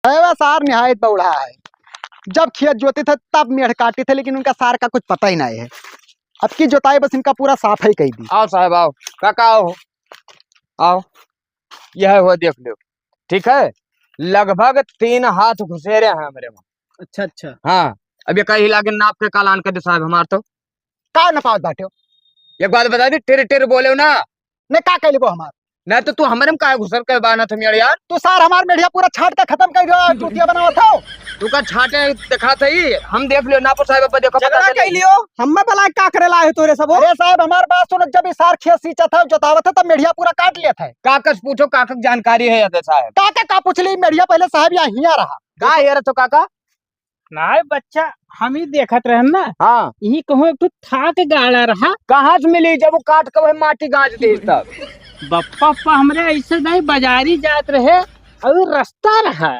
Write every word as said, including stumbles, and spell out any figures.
अरे सार निहायत बौड़ा है, जब खेत जोतित है तब मेढ़ काटित है, लेकिन उनका सार का कुछ पता ही नहीं है। अब की जोताई बस इनका पूरा साफ ही कइ दी। आओ साहब, आओ। काका, आओ, आओ, यह हुआ, देख लो, ठीक है, लगभग तीन हाथ घुसेरे हैं हमरे में। अच्छा, अच्छा। हाँ, अब ये कहीं लागे नाप के कालान कर दे साहब हमार तो। का नपावत बाटे हो? एक बात बता दी, टेर टेर बोले हो ना। ने का कह लेबो हमार? नहीं तो तू हमरे में काहे घुसर के बाना था मेरे यार? तू सार हमार मेढ़िया पूरा छाट के खत्म कर दो, चूतिया बनावत हो। तू का छाटे दिखा था ही, हम देख लियो, नापो साहब, अब देखो, पता झगड़ा चले। कह लियो, हम्मे बला का करे लाए हो तोरे सब? अरे साहब, हमार बात सुनो, जब ई सार खेत सींचत है, जोतावत है, तब मेढ़िया पूरा काट लेत है। काका से पूछो, काका के जानकारी है, अदे साहब। काका का पूछ ली, मेढ़िया पहले साहब यहाँ हिया रहा। का हिया रहा तो काका? नाय बच्चा, हम ही देखत रहन ना। हाँ। यही कहूँ एक ठो थाक गाड़ा रहा। कहाँ से मिली जब वो काट के वह माटी गाज दे तब? बप्पा, बप्पा, हमरे ऐसे नहीं, बाजारी जात रहे और रास्ता रहा।